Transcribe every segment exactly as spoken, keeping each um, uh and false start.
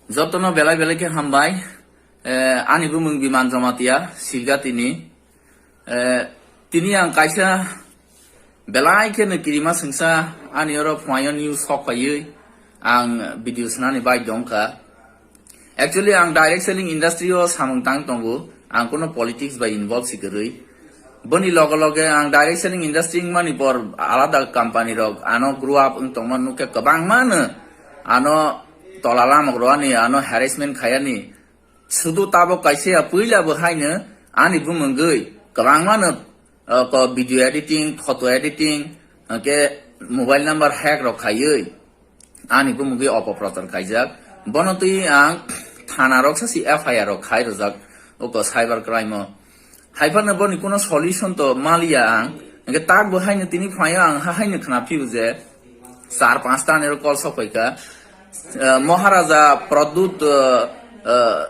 Jotono belai belai khe hambai. Eh, ani bumung Biman Jamatia, Silgatini. Eh, tini ang kaisa belai kheno kirima sengsa ani oro phuaio news sok phaiwi ang video swnani bai dongkha. Actually, ang direct selling industry o samung tang tongo, ang kono politics bai involve si kwrwi. Boni loge loge ang direct selling industry wngmani por alada company rok ano grow up wng tongma nukhe kwbangma no ano tola lamok rwani, ano harassment khayani. Sudu tabok kaisa ya puila bo haino ani bumungwi kwbangma no, uh, ko video editing, photo editing, hwnkhe mobile number hack rok khaiwi ani bumungwi opoprochar khaijak. Bono twi ang thana rok sasi F I R rok khai rwjak, oko cyber crime o. Haiphano boni kuno solution to maliya ang. Hwnkhe tak bo haino tini phaio ang ha haino khna phio je char panch ta nero call sok phaikha. Eh, Maharaja Pradyut, eh, eh,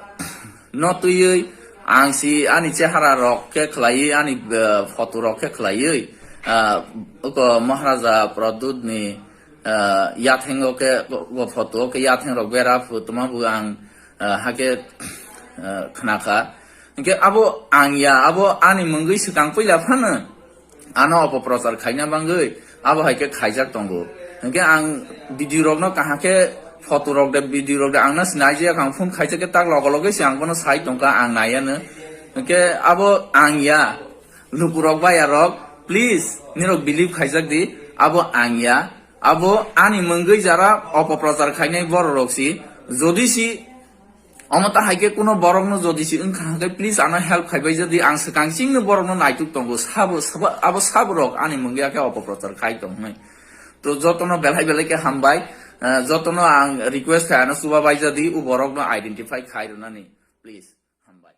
no twiwi ang si ani chehara rok khe khlaiwi, ani, eh, photo rok khe khlaiwi, eh, oko Maharaja Pradyut ni, eh, yathengo khe, o photo o khe yatheng rok bera phu tongma bo ang, eh, hakhe, eh, khnakha. Hwnkhe abo ang ya, abo ani mungwi swkang puila phano ano opoprochar khaina bangwi abo hai khe khaijak tongo. Hwnkhe ang video rokno kaham khe photo rok de, video rok de ang no sinai je, ang phone khaijak khe tak logo logo se ang bono sai tongkha, ang naiya no. Hwnkhe abo ang ya, lukurok baya rok, please nirok believe khaijak di, abo ang ya, abo ani mungwi jara opoprochar khainai borok rok si, jodi si Omo ta hai khe kuno borokno jodi si wngkha hwnkhe, please ano help khaibai jadi, ang swkang chingno borokno naituk tongo, sabo, sabo, abo saborok ani mungya khe opoprochar khai tong hwnwi. To jotono belai belai khe hambai, eh, jotono ang request khai ano chuba bai jadi, u borokno identify khai rwnani, please, hambai.